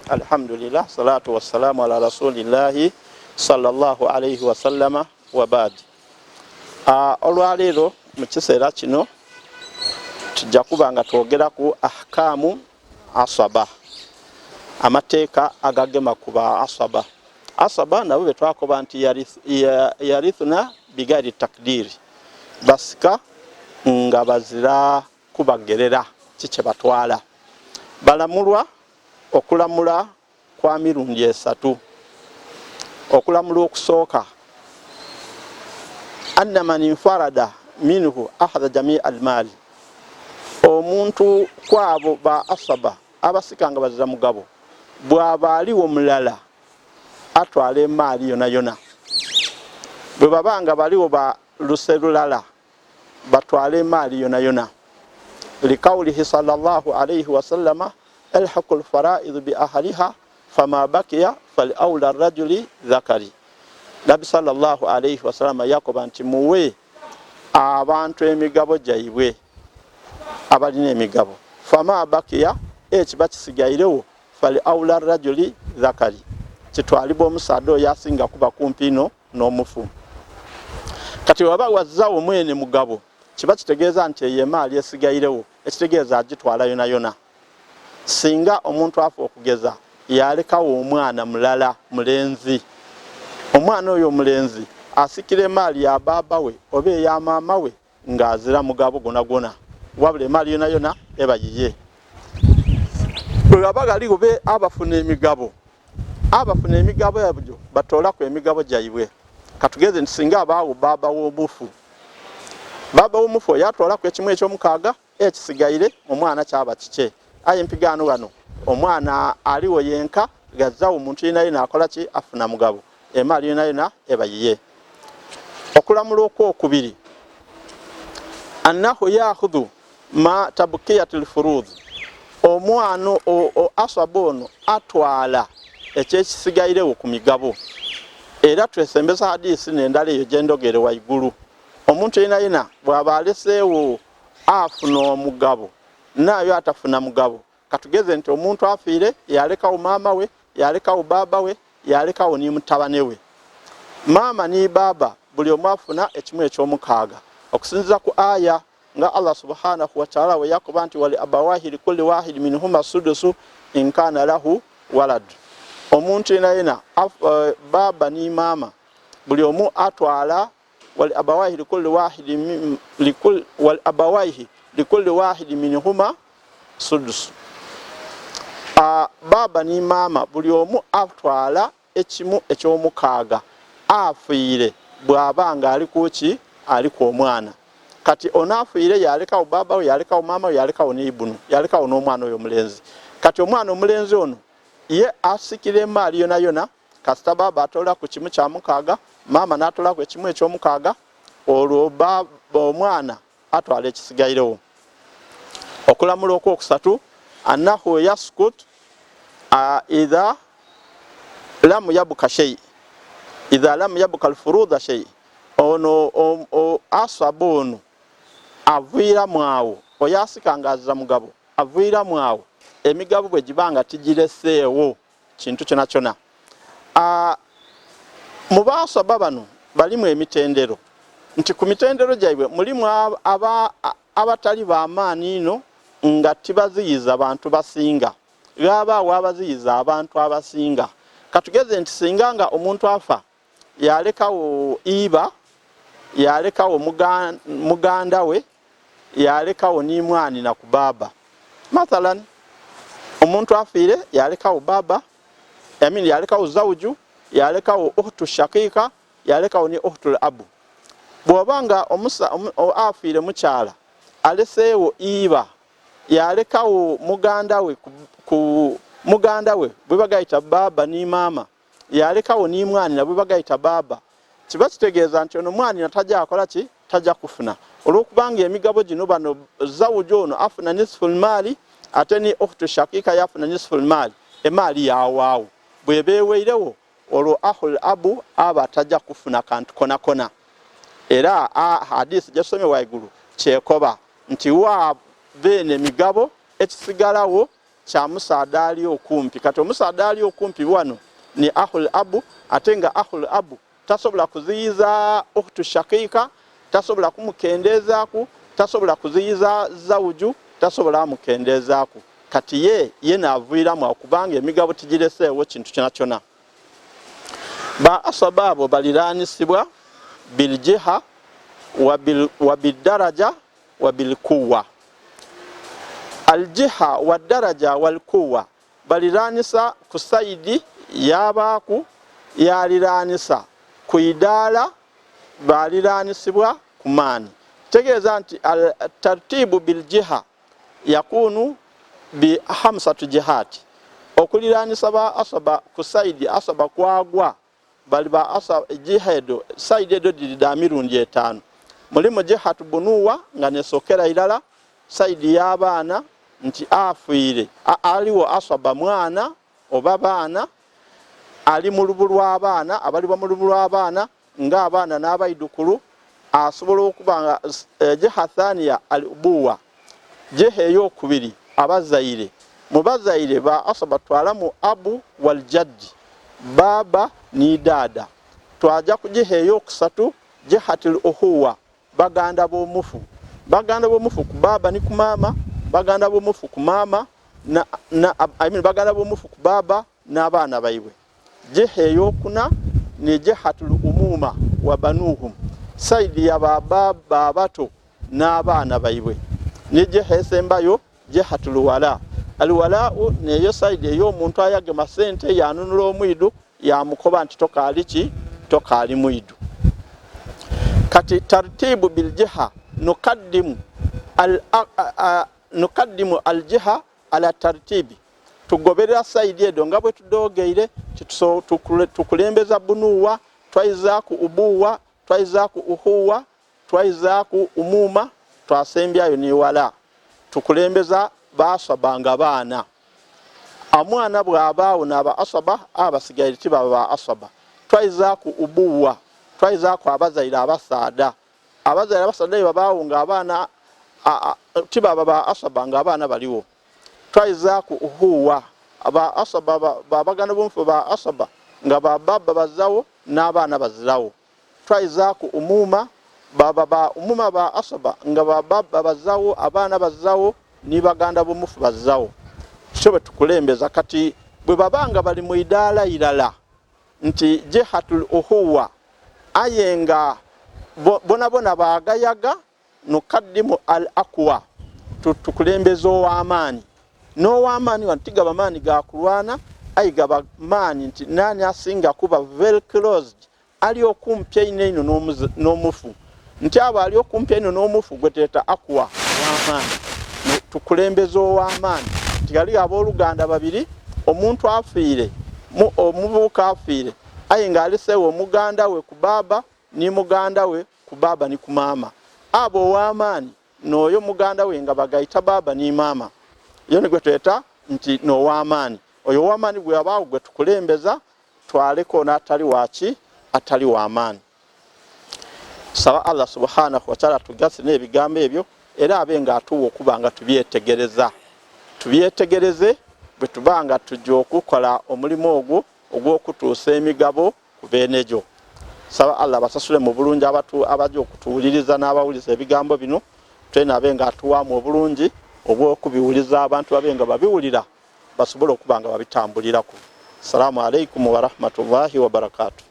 Alhamdulillah, salatu wassalamu ala rasulillahi sallallahu alaihi wasallama wabad. Olwaleero mu kiseera kino tujja kuba nga twogera ku ahkaamu asaba, amateeka agagema ku ba asaba. Asaba nabo betwakoba nti yarithuna bigairi takdiri, basika nga bazira kubagerera kikye batwala. Balamulwa okulamula kwa mirundi esatu. Okulamula okusooka, anna man infarada minhu akhadha jamii almaali, omuntu kwabo ba asaba abasika nga bazira mugabo, bwaba aliwo mulala atwala emaali yona yona. Bwe baba nga baliwo ba luse lulala, batwale emaali yona yona. Likaulihi sallallahu alaihi wasallama, alhaqu lfaraidhu bi ahliha fama bakiya fali aula rajuli dhakari. Nabbi sallallahu alaihi wasallama yakoba nti muwe abantu emigabo gyaibwe abalina emigabo, fama bakiya, ekiba kisigairewo, fali aula rajuli dhakari, kitwalibwa omusaadha oyo asinga kuba kumpi ino n'omufu. Kati waba wazzawo mwene mugabo, kiba kitegeeza nti eyo emaali esigairewo, ekitegeeza agitwala yonayona. Singa omuntu afa okugeza yalekawo omwana mulala mulenzi, omwana oyo omulenzi asikira emaali ya baaba we oba eya maama we ng'azira mugabo gwonagwona, wabula emaali yonayona eba yiye. Bwe ghaba ghaligho be abafuna emigabo, abafuna emigabo egyo batoolaku emigabo gyaibwe. Katugeze nti singa abaagho baaba w'omufu, baaba w'omufu oyo atoolaku ekimu eky'omukaaga, ekisigaire omwana kyaba kikye. Aye mpigaano ghano omwana aligho yenka, ghazagho muntu yenayena akola ki? Afuna mugabo. Emaali yonayona eba yiye. Okulamula okwokubiri, annahu yaakhudhu ma tabkiyat lfurudh, omwana aswaba ono atwala ekyekisigairegho ku migabo. Era twesembesa hadisi n'endala eyo gyendhogere waigulu. Omuntu yenayena bwaba aleseegho afuna omugabo n'ayo atafuna mugabo. Katugeze nti omuntu afiire yalekagho maama we, yalekagho baaba we, yalekagho ni mutabane we. Maama ni baaba buli omu afuna ekimu eky'omukaaga okusinziira ku aya nga Allah subhanahu wataala bwe yakoba nti wali abawahi likulli wahidi minhuma sudusu inkana lahu walad. Omuntu yenayena baaba ni maama buli omu atwala wali abawaihi likulli wahidi minhuma sudusu. Baaba ni maama buli omu atwala ekimu eky'omukaaga afiire bw'aba nga ali ku ki? Aliku omwana. Kati ono afiire yalekawo baaba we, yalekawo maama we, yalekawo ni ibunu, yalekawo n'omwana oyo omulenzi. Kati omwana omulenzi ono ye asikira emaali yonayona. Kasita baaba atoolaku kimu kya mukaaga, maama n'atoolaku ekimu eky'omukaaga, olwo omwana atwala ekisigairegho. Okulamula okwokusatu, annahu yaskut idha lam yabuka shei, idha lam yabuka alfurudha shei. Ono asaba ono aviiramu agho, oyo asika nga azira mugabo aviiramu agho emigabo bwe giba nga tigireseegho kintu kyonakyona. Mu baasaba bano balimu emitendero, nti ku mitendero gyaibwe mulimu abatali ba maani inho nga tibaziyiza bantu basinga, ghabaagho abaziyiza abantu abasinga. Katugeze nti singa nga omuntu afa yalekagho iba, yalekagho muganda we, yalekagho ni mwanhina ku baaba. Mathalan, omuntu afiire yalekagho baaba, I mean yalekagho zawuju, yalekagho ukhtu shakika, yalekagho ni ukhtul abu. Bw'oba nga afiire mukyala aleseegho iba, yalekagho muganda we ku muganda we bwebagaita baaba ni maama, yalekagho ni mwanhina bwebagaita baaba, kiba kitegeeza nti ono mwanhina taja akola ki? Taja kufuna. Olw'okubanga emigabo gino bano zawuju ono afuna nisful maali ate ni ukhtu shakika yafuna nisful maali, emaali yawaagho. Bweba eweiregho olwo akhul abu aba taja kufuna kantu konakona. Era hadith gyetusomye waigulu kyekoba nti wa beene migabo ekisigalagho. kya musaadha ali okumpi. Kati omusaadha ali okumpi wano ni akhul abu, ate nga akhul abu tasobola kuziyiza ukhtu shakika, tasobola kumukendeezaaku, tasobola kuziyiza zawuju, tasobola amukendeezaaku. Kati ye yena aviiramu awo kubanga emigabo tigireseewo kintu kyonakyona. Ba asaba abo baliraanisibwa biljiha wa bidaraja wa bilquwa. Aljiha wa daraja walquwa baliraanisa ku saidi yabaaku yaliraanisa ku idaala baliraanisibwa ku maani. Kitegeeza nti tartibu biljiha yakunu bi hamsatu jihati, okuliraanisa ba asaba ku saidi asaba kwagwa bali ba asaba jiha edo saidi edo dhiri dha mirundi etaano. Mulimu jihatu bunuwa nga nesokera irala saidi y'abaana nti afiire aliwo asaba mwana oba baana ali mu lubu lw'abaana abalibwa mu lubu lw'abaana ng'abaana n'abaidukulu asobola okuba nga jiha thaniya al ubuwa jiha ey'okubiri abazaire mu bazaire ba asaba twalamu abu wal jaddi baaba ni daada twaja ku jiha ey'okusatu jihatil uhuwa baganda b'omufu baganda b'omufu ku baaba ni ku maama baganda b'omufu ku maama na, na, I mean, baganda b'omufu ku baaba n'abaana baibwe. Jiha ey'okuna ni jihatul umuma wa banuhum, saidi ya babato n'abaana baibwe. Ni jiha esembayo jihatul wala. Alwalau neyo saidi ey'omuntu ayagema sente yanunula omwidu yamukoba nti tokaali ki tokaali mwidu. Kati tartibu biljiha nukaddimu nukaddimu aljiha ala tartibi, tugoberera saidi edo nga bwe tudogeire tukulembeza bunuwa twaizaaku ubuwa twaizaaku uhuwa twaizaaku umuma twasembyayo ni wala. Tukulembeza basaba nga baana amwana bw'abaawo n'aba asaba abasigaire tibaba ba asaba. Twaizaaku ubuwa twaizaaku abazaire abasaada abazaire abasaada babaawo nga abaana tibaba ba asaba nga abaana baliwo. Twaizaaku uhuwa ba asaba babaganda b'omufu ba asaba nga ba baba bazawo n'abaana bazirawo. Twaizaaku umuma baba ba umuma ba asaba nga ba baba bazawo abaana bazawo ni baganda b'omufu bazawo. Kityo bwe tukulembeza. Kati bwe babanga bali mu idaala irala nti jihatul uhuwa aye nga bonabona bagayaga nukaddimu al aqwa, tukulembeza ow'amaani n'ow'amaani wano tigaba maani ga kulwana aye gaba maani nti nani asinga kuba very closed ali okumpi einho einho n'omufu nti abo ali okumpi einho n'omufu gwe teeta aqwa ow'amaani. Tukulembeza ow'amaani nti ghaliyo abooluganda babiri, omuntu afiire omuvubuka afiire aye nga aliseewo omuganda we ku baaba ni muganda we ku baaba ni ku maama. Abo ow'amaani n'oyo muganda we nga bagaita baaba ni maama, yo ni gwe tweta nti n'ow'amaani. Oyo ow'amaani bwe abaagho gwe tukulembeza twaleka ono atali waki atali w'amaani. Saba Allah subhanahu wataala atugase n'ebigambo ebyo era abe nga atuwa okuba nga tubyetegereza tubyetegereze bwe tuba nga tujja okukola omulimu ogwo ogw'okutuusa emigabo ku beenegyo. Saba Allah abasasule mu bulungi abaja okutuwuliriza n'abawuliza ebigambo bino, twena abe nga atuwaamu obulungi obw'okubiwuliza abantu babe nga babiwulira basobole okuba nga babitambuliraku. Assalamu alaikum warahmatullahi wabarakatuh.